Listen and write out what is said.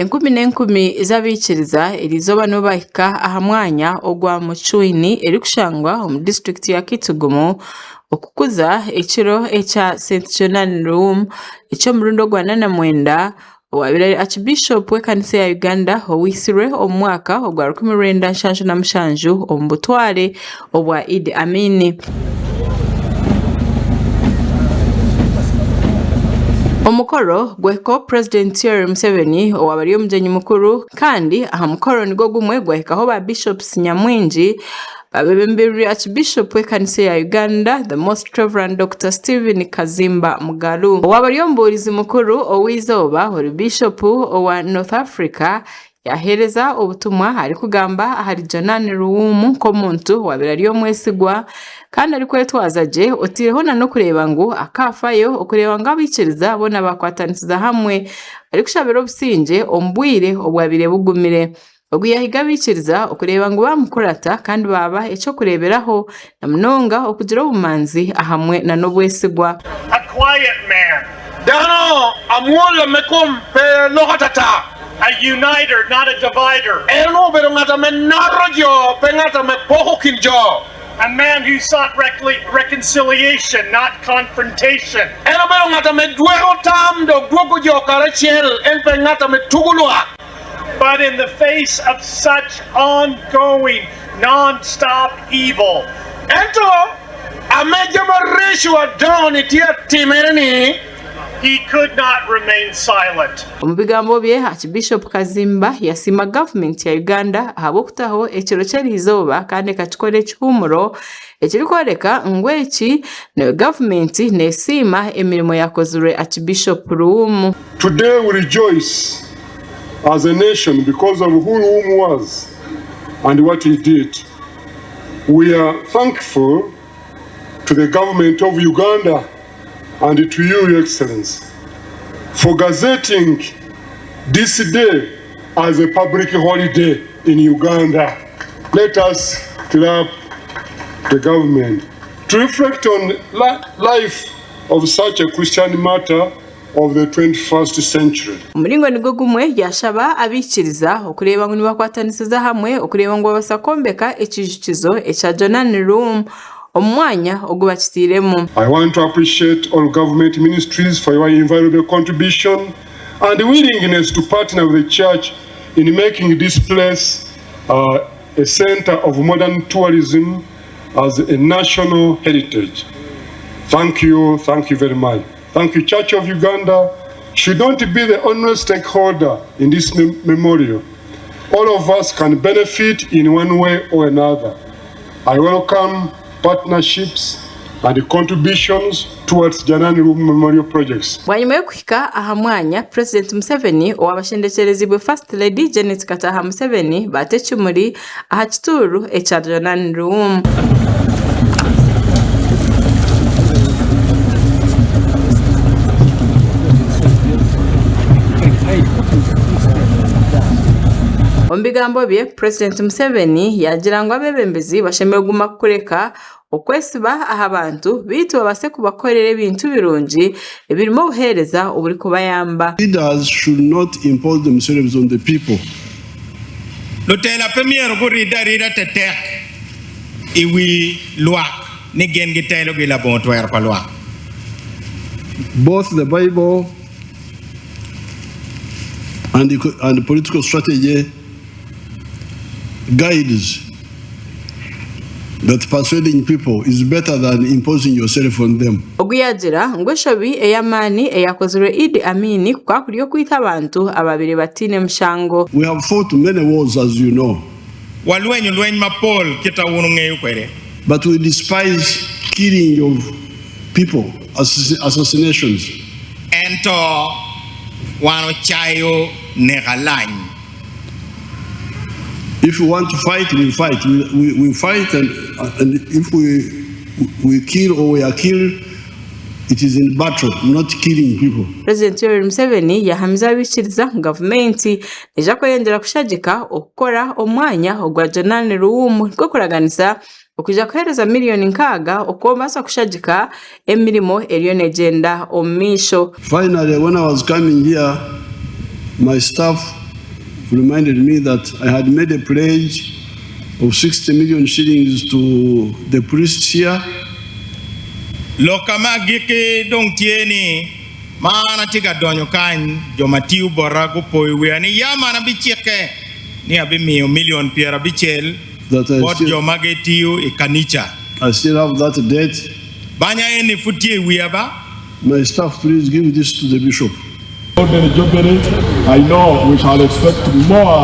Enkumi n'enkumi z'abaikiriza eriizooba nibo baahika aha mwanya ogwa Mucwini erikushangwa omu disiturikiti ya Kitgum okukuza ekiro ekya St Jonan Luwum eky'omurundi ogwa 49 owaabaire ari Aakibiishopu w'ekanisa ya Uganda owaitsirwe omu mwaka ogwa 1977 omu butware obwa Idi Amin. Omukoro gwahikaho Purezidenti Yoweri Museveni owaaba ari omugyenyi mukuru kandi aha mukoro nigwo gumwe gwahikaho ba Bishopusi nyamwingi abeebembezi Aakibiishopu w'ekanisa ya Uganda The Most Rev. Dokita Stephen Kazimba Mugalu owaaba ari omubuurizi mukuru ow'eizooba ori Biishopu owa North Africa Yaaheereza obutumwa arikugamba ahari Janan Luwum nk'omuntu owaabaire ari omwesigwa kandi arikwetwaza gye otaireho n'okureeba ngu akaafayo okureeba ngu abaikiriza boona baakwatanisiza hamwe arikushabira obusingye omu bwire obwabaire bugumire. Ogu yaahiga abaikiriza okureeba ngu baamukurata kandi baaba eky'okureeberaho na munonga okugira obumanzi ahamwe n'obwesigwa. A quiet man. Dano amwolle me kom pe loko atata. A uniter, not a divider. En onongo obedo ngat ame noto jo, pe ngat ame poko kin jo. A man who sought reconciliation, not confrontation. En obedo ngat ame dweko tam dok dwogo jo karacel, en pe ngat ame tugo lwak. But in the face of such ongoing, non-stop evil. Ento ameja mareco adongo-ni tye atimere-ni. He could not remain silent. Omu bigambo bye, Aakibiishopu Kazimba yasiima gavumenti ya Uganda ahabw'okutaho ekiro ky'eriizooba kandi ekakikora ekihuumuro ekirikworeka ngu eki gavumenti nesiima emirimo yakozirwe Aakibiishopu Luwum. Today we rejoice as a nation because of who Luwum was and what he did. We are thankful to the government of Uganda and to you, Your Excellency, for gazetting this day as a public holiday in Uganda. Let us clap the government to reflect on life of such a Christian martyr of the 21st century. Omuringo nigwo gumwe yaashaba abaikiriza okureeba ngu nibakwatanisiza hamwe okureeba ngu babaasa kwombeka ekiijukizo ekya Jonan Luwum omu mwanya ogu bakitairemu. I want to appreciate all government ministries for your invaluable contribution and willingness to partner with the church in making this place a centre of modern tourism as a national heritage. Thank you, thank you very much. Thank you Church of Uganda should not be the only stakeholder in this memorial. All of us can benefit in one way or another. I welcome partnerships and contributions towards Janani Luwum Memorial Projects. Bwanyima y'okuhika aha mwanya, Purezidenti Museveni owabashendekyereziibwe First Lady Janet Kataaha Museveni baata ekimuri aha kituuru ekya Janani Luwum. Omu bigambo bye, Purezidenti Museveni yaagira ngu abeebembezi bashemereire kuguma kureka okwesiba aha bantu beitu babaase kubakorera ebintu birungi ebirimu obuheereza oburikubayamba. Leaders should not impose themselves on the people. Lutela pe myero guridde arida tetek i wi lwak ni gin gitelogi labongo twero pa lwak. Both the Bible and and political strategy guides that persuading people is better than imposing yourself on them. Ogu yaagira ngu enshobi ey'amaani eyaakozirwe Idi Amin kukaba kuri okwita abantu abaabaire bataine mushango. We have fought many wars as you know. Walwenyo lweny mapol kita wun wungeyo kwede. But we despise killing of people, assassinations. Ento wan ocayo nek alany. If we want to fight, we fight. We, we, we fight and, and if we, we kill or we are killed, it is in battle, not killing people. Purezidenti Yoweri Museveni yaahamiza abaikiriza ngu gavumenti neija kweyongyera kushagika okukora omwanya ogwa Janani Luwum gw'okuraganisa okwija kuheereza miriyoni nkaaga okubaasa kushagika emirimo eriyo neegyenda omu maisho. Finally, when I was coming here, my staff. reminded me that I had made a pledge of 60 million shillings to the priests here. Lok ka ma agikki dong tye ni, ma an atye ka donyo kany, jo ma tiyo bota gupoyo wiya ni yam an abicikke ni abimiyo milion 50 That I bot still, jo ma gitiyo i kanica. I still have that debt. Banya eni pud tye i wiya ba? My staff, please give this to the bishop. Golden Jubilee, I know we shall expect more.